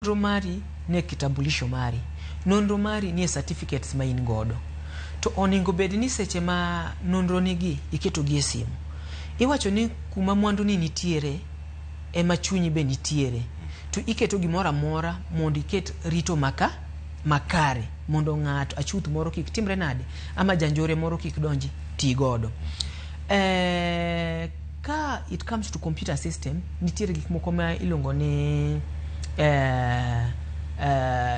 Nonro mari nie kitambulisho mari, nonro mari nie certificates ma in godo. To onego bed ni seche ma nonro nigi iketo gi e simu. Iwacho ni kuma mwandu ni nitiere ema chunyi be nitiere. To iketo gimoro amora mondo iket rito maka makare mondo ng'ato achuth moro kik timre nade ama janjore moro kik donji ti godo. Ka it comes to computer system nitiere gik moko ma iluongo ni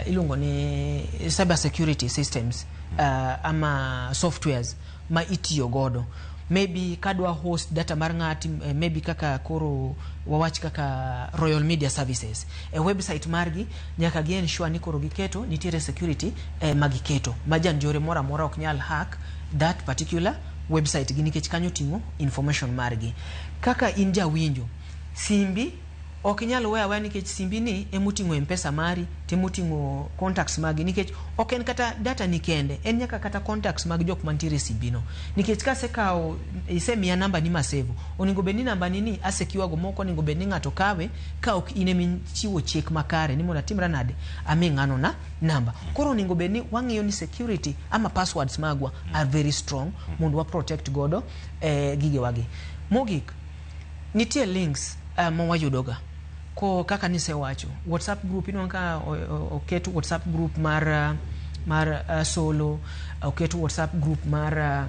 iluongo ni cyber security systems ama softwares ma itiyo godo. Maybe kadwa host data mar ng'ati, maybe kaka koro wawach kaka Royal Media Services e website margi, nyaka gi ensure ni koro giketo nitiere security ma giketo ma janjore moro amora ok nyal hack that particular website gi, nikech kanyo ting'o information margi. Kaka in jawinjo, simbi ok inyal weyo aweya, nikech simbi ni emoting'o Mpesa mari to emoting'o contacts magi, nikech ok en kata data ni kende, en nyaka kata contacts mag jok mantiere e simbi no. Nikech kasekawo isemiya namba ni masevo, onego bed ni namba ni ni asecure go moko, onego bed ni ng'ato kawe ka ok in emichiwo chik makare ni mondo atimra nade ami ng'ano na namba. Koro onego bed ni wang'iyo ni security ama passwords magwa are very strong mondo wa protect godo gigewagi. Mogik, nitie links ma wayudoga ko kaka nisewacho WhatsApp group. Inwang'o ka oket WhatsApp group mar solo, oket WhatsApp group mar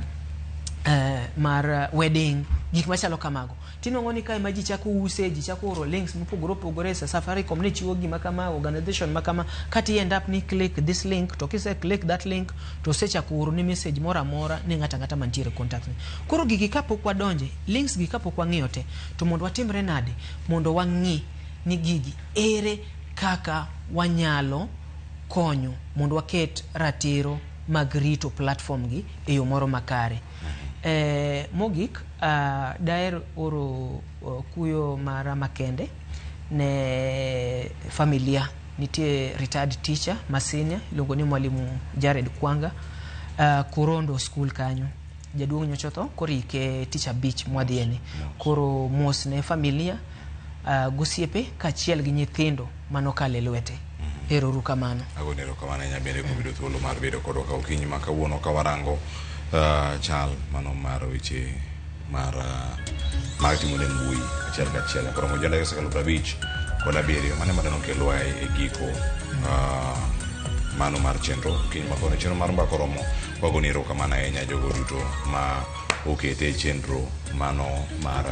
wedding, gik machalo kamago. Tinwang'o ni kae ma ji chako use, ji chako oro links mopogore opogore. Sa Safaricom ne chiwo gima kama, organization ma kama, kati end up ni click this link, to kise click that link to osechako oro ni message moro amora ni ng'ato ang'ata mantiere contact ni. Koro gigi kapok wadonje links gi, kapok wang'iyo te, to mondo watimre nade mondo wang'i ni gigi ere kaka wanyalo konyo mondo waket ratiro mag rito platform gi e yo moro makare. Mogik, daher oro kuyo mara makende ne familia. Nitie retired teacher ma senior iluongo ni Mwalimu Jared Kwanga, Korondo School kanyo. Jaduong' nyocha otho, koro ike tich abich mwadhieni. Koro mos ne familia gosiepe kaachiel gi nyithindo manokalo e lwete. Ero uru kamano. Agoni erokamano ahinya bende kuom yudo thuolo mar bedo kodwa ka okinyi ma kawuono ka warango chal mano mar weche mar timo ne mbui achiel kachiel. Koro mojo dakika osekalo 57. Mano ema nokelwa e giko mano mar chenro okinyi ma kawuono, chenro mar Mbaka Oromo. Wagoni erokamano ahinya jogo duto ma okete e chenro mano mar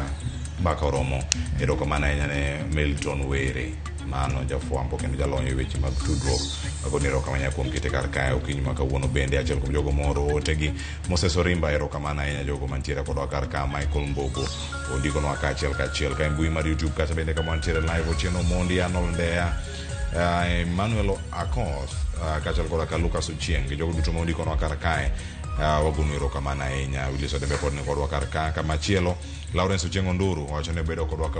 Mbaka Oromo. Erokamano ahinya ne Milton Were, mano jafwambo kendo jalony e weche mag tudruok. Agoni erokamano ahinya kuom kete kar kae okinyi ma kawuono. Bende achiel kuom jogo mooro otegi, Moses Orimba, erokamano ahinya. Jogo mantiere kodwa kar ka, Michael Mbogo ondikonwa kaachiel kachiel ka e mbui mar YouTube kacha bende kama wantiere live, Otieno Mondi, Arnold Ndeya, Emmanuel Akoth, kaachiel koda ka Lucas Ochieng' gi jogo duto ma ondikonwa kar kae, wagonu erokamano ahinya. Willis Odembe pod ni kodwa kar ka. Kamachielo, Lawrence Ochieng' Onduru wacho ni obedo kodwa ka.